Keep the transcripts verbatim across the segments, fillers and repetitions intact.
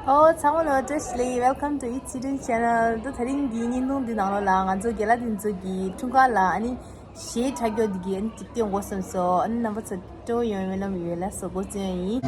ཨོ། ཚང་མ་ལ་བཀྲ་ཤིས་བདེ་ལེགས། Welcome to Eat City Channel. ད་དེ་རིང་འདིའི་བརྙན་ཐུང་འདི་ནང་ལོགས་ལ་ང་ཚོ་རྒན་ལགས་དེ་ཚོ་གི་འཁྲུངས་སྐར་ལ་ཨ་ནི་གཞས་འཁྲབ་རྒྱུ་འདི་གི་ཨ་ནི་ཅིག་སྟོན་དགོས་བསམ་སོང་། ཨ་ནི་རྣམ་པ་ཚོ་སྤྲོ་པོ་ཡོང་བའི་སྨོན་ལམ་ཡོད། ལགས་སོ། འགོ་བཙུགས་ཡིན།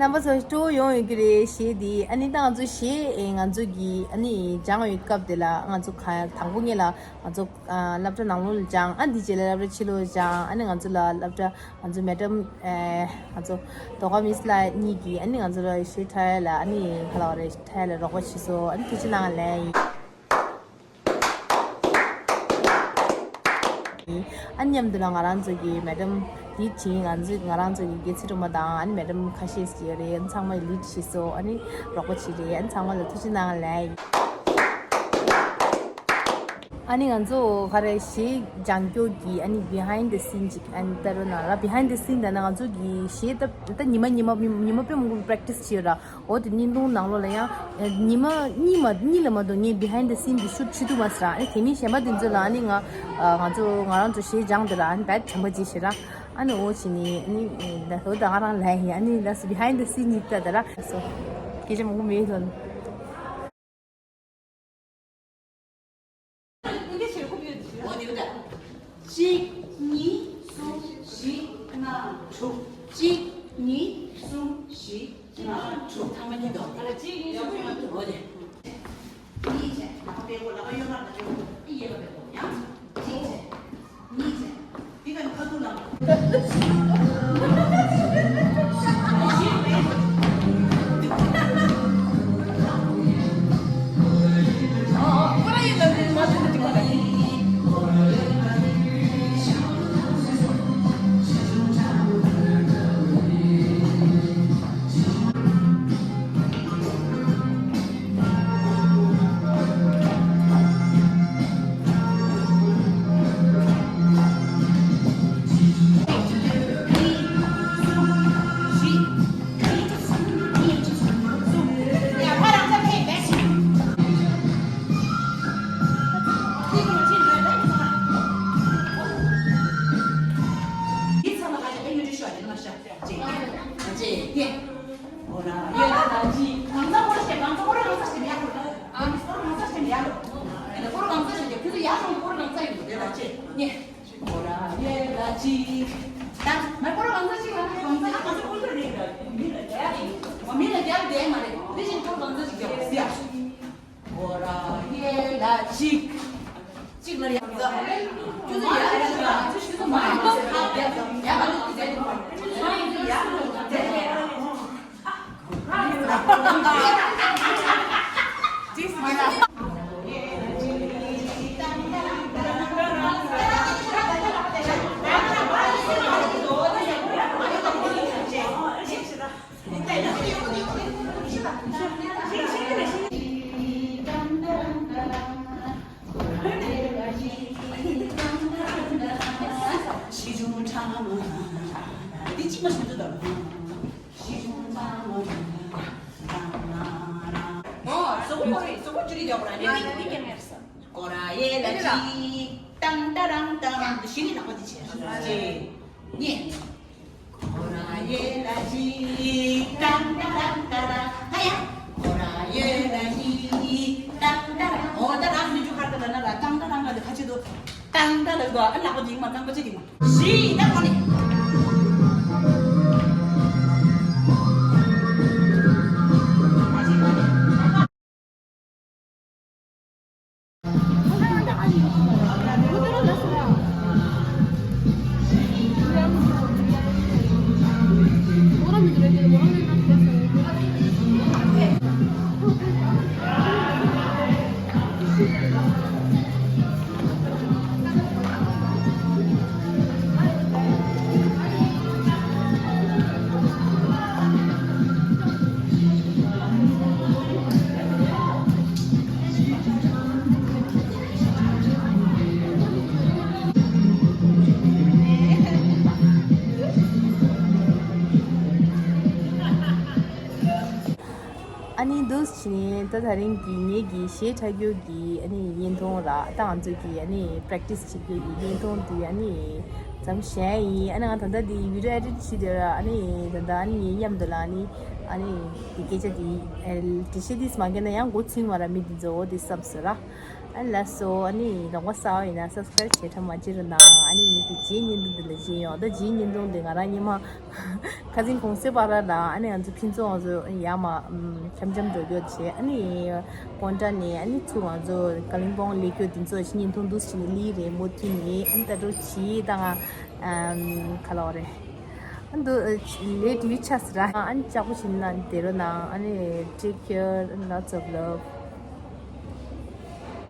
རྣམ་པ་ཚོ་སྤྲོ་བོ་ཡོང་ཡོད་ཀྱི་རེད། གཞས་འདི་ཨ་ནི་ད་ང་ཚོ་གཞས་ཨེ་ང་ཚོ་གི་ཨ་ནི་སྦྱང་ཡོད་སྐབས་དེ་ལ་ང་ཚོ་ག་དང་པོ་ཉིད་ལ་ང་ཚོ་ཨ་སློབ་གྲྭ་ནང་ལོགས་ལ་སྦྱང་། ཨ་འདི་རྗེས་ལ་སློབ་གྲྭ་ཕྱི་ལོགས་སྦྱང་། ཨ་ནི་ང་ཚོ་ལ་སློབ་གྲྭ་ང་ཚོ་མེ་ཌམ་ཨེ་ང་ཚོ་དོ་ཀ་མིས་ལགས་གཉིས་ཀྱིས་ཨ་ནི་ང་ཚོ་ལ་གཞས་འཁྲབ་ཡ་ལ་ཨ་ནི་ག་ལ་བ་རེད། འཁྲབ་ཡ་ལ་རོགས་པ་བྱས་སོང་། ཨ་ནི་ཐུགས་རྗེ་གནང་ལན་ཡིན། ཨ་མཉམ་དུ་ལ་ང་རང་ཚོ་གི་མེ་ཌམ་ལིཌ་བྱེད་ང་ཚོ་ང་རང་ཚོ་གི་དགེ་ཚུལ་སྒྲོལ་མ་དང་ཨ་ནི་མེ་ཌམ་ཁ་ཤས་ཤིག་ཡོད་རེད། ཨ་ནི་ཚང་མ་ལིཌ་བྱས་སོང་། ཨ་ནི་རོགས་པ་བྱས་རེད། ཨ་ནི་ཚང་མ་ལ་ཐུགས་རྗེ་གནང་ལན། ཨ་ནི་ང་ཚོ་ག་རེ་གཞས་སྦྱང་སྐྱོར་གྱི་ཨ་ནི་behind the scene་ཅིག་ཨ་ནི་ལྟ་རོགས་གནང་ར། behind the scene་ད་ན་ང་ཚོ་གི་གཞས་ད་ད་ཉི་མ་ཉི་མ་ཉི་མ་དཔེ་མང་པོ་practice་བྱས་ཡོད་ར། འོ་དེ་བརྙན་ཐུང་ནང་ལོགས་ལ་ཡང་ཉི་མ་གཉིས་མ་གཉིས་ལ་མ་གཏོགས་ངས་behind the scene་གི་ཤུཊ་བྱེད་ཐུབ་མ་སོང་ར། ཨ་ནི་དེ་མིན་གཞན་པ་དེ་ཚོ་ལ་ཨ་ནི་ང་ང་ཚོ་ང་རང་ཚོ་གཞས་སྦྱངས་དེ་ལ་ཨ་ནི་བད་དྲན་པ་བརྗེད་ཤེ་ར། ཨ་ནི་འོ་བྱས་ནི་ཨ་ནི་ད་འོ་ད་ང་རང་ལ་ཡིན། ཨ་ནི་that's behind the scene་ཡིན་ད་ད་ར། སོ་སྐད་ཆ་མང་པོ་མེད་ལོ། འོ་དེ་ག་ད། གཅིག་གཉིས། གསུམ། བཞི། ལྔ། དྲུག་གཅིག་གཉིས། གསུམ། བཞི། ལྔ། དྲུག་ཐ་མ་གཉིས་འདུག་ཨ་ལ་གཅིག་གཉིས། གསུམ། འོ་དེ། གཉིས་བྱས། ལག་པ་པད་ཀོ། ལག་པ་གཡོན་ལག་ན་གཡོན་ལག་ཨི་ཡེ་ལ་པད་ཀོ་ཡང་། གཅིག་བྱས། གཉིས་བྱས། འདི་ག་ནི་ཁ་ཐུག་ལ། འོ་ར་ཡེ་ལ་ཇི། གང་ཚ་ཧོར་ཤེས། གང་ཚ་ཧོར་གང་ཚ་ཤེས་ཡག་ལ། ཨ་ཧོར་གང་ཚ་ཤེས་ཡག་ལ། ཨ་ཧོར་གང་ཚ་ཤེས་ཀྱི་ཁྱོད་ཚོ་ཡག་ལ་ཧོར་གང་ཚ་ཡོད་དེ་ལ་ཅེ་ཉེ། འོ་ར་ཡེ་ལ་ཇི། ད་མ་ཧོར་གང་ཚ་ཤེས་ལ་གང་ཚ་ཡག་གང་ཚ་ཧོར་ཚོ་རེད། མི་ལ་རྒྱག་མི་ལ་རྒྱག་དེ་མ་རེད། དེ་བཞིན་ཧོར་གང་ཚ་ཞིག་རྒྱག་ཟེར་ཡག་འོ་ར་ཡེ་ལ་ཅིག་ཅིག་ལ་ཡང་ཟ། ཁྱོད་ཚོ་ཡར་ལ་ཅིག་ལ། ཁྱོད་ཚོ་མ་ཡར་ལ་ཟ། ཡར་ལ་ལུག་ཟ། ཁྱོད་ཚོ་ཡར་ལ་ཟ། ཨོ། སོ་སོ་རེད། སོ་སོ་ཅི་རེད་རྒྱག་པ་ར་ནི། ཀོ་ར་ཡེ་ལ་ཅི། ཏང་ཏ་རང་ཏང་། འདི་ཤི་ནི་ནག་པ་འདི་བྱས། གཅིག་གཉིས། ཀོ་ར་ཡེ་ལ་ཅི། ཏང་ཏ་རང་ཏ་ར། ཧ་ཡ། ཀོ་ར་ཡེ་ལ་ཅི། ཏང་ཏ་རང་། འོ་ད་རང་མི་འཇུ་ཁར་ཏ་ལ་ན་ལ་ཏང་ཏ་རང་ལ་འདི་ཁ་ཆེ་དུ། ཏང་ཏ་ལ་དུ་ཨ་ནག་པ་འདི་མ་ཏང་པ་ཅི་འདི་མ། ཤི་ད་ཁོ་ནི། ཨ་ནི་འདུག་བྱས་ནས་ད་དེ་རིང་གི་ངེད་ཀྱི་གཞས་འཁྲབ་རྒྱུ་གི་ཨ་ནི་བརྙན་ཐུང་ར། ད་ང་ཚོ་གི་ཨ་ནི་པེ་རེག་ཊི་སི་བྱེད་རྒྱུ་གི་བརྙན་ཐུང་དེ་ཨ་ནི་མཚམས་བཞག་ཡིན། ཨ་ནི་ང་ད་ལྟ་འདི་བི་ཌི་ཡོ་ཨེ་ཌི་ཊི་བྱེད་དེ་ར། ཨ་ནི་ད་ལྟ་ཨ་ནི་ངའི་མཉམ་དུ་ལ་ཨ་ནི་ཨ་ནི་འདི་སྐད་ཆ་དེ་འགྲེལ་བཤད་དེ་མ་བརྒྱབ་ན་ཡང་མགོ་ཚོས་མ་ར། མི་འདི་ཚོ་འོ་དེ་བསམ་སོང་ར། ཨ་ལགས་སོ། ཨ་ནི་རོགས་པ་གསར་པ་ཡིན་ན་སབ་སི་ཀ་རེབ་བྱེད་ཐབས་མ་བརྗེད་རོགས་གནང་། ཨ་ནི་ངེད་ཀྱི་རྗེས་བརྙན་ཐུང་འདི་ལ་མཇལ་ཡོང་། ད་རྗེས་བརྙན་ཐུང་འདི་ང་རང་སྔོན་མ་ཁ་སང་གུང་སེང་པ་ར་དང་ཨ་ནི་ང་ཚོ་ཕུན་ཚོགས་ང་ཚོ་ཡར་མར་འཁྱམ་འཁྱམ་འགྲོ་རྒྱུ་བྱས། ཨ་ནི་ཀོན་ཊ་ནས་ཨ་ནི་ཚུར་ང་ཚོ་ཀ་ལིམ་པོང་སླེབས་རྒྱུ་འདི་ཚོ་བརྙན་ཐུང་འདུག་སེ་བྱས་ནས་སླེབས་རེད། མུ་མཐུད་ནས་ཨ་ནི་ད་དྲོ་ཕྱི་ད་ང་ཨམ་ག་ལབ་དགོས་རེད། ཨ་འདུག་ལས་དུས་ཆགས་སི་ར། ཨ་ནི་ལྕགས་པོ་བྱིན་ན་བསྡད་རོགས་གནང་། ཨ་ནི་take care and lots of love.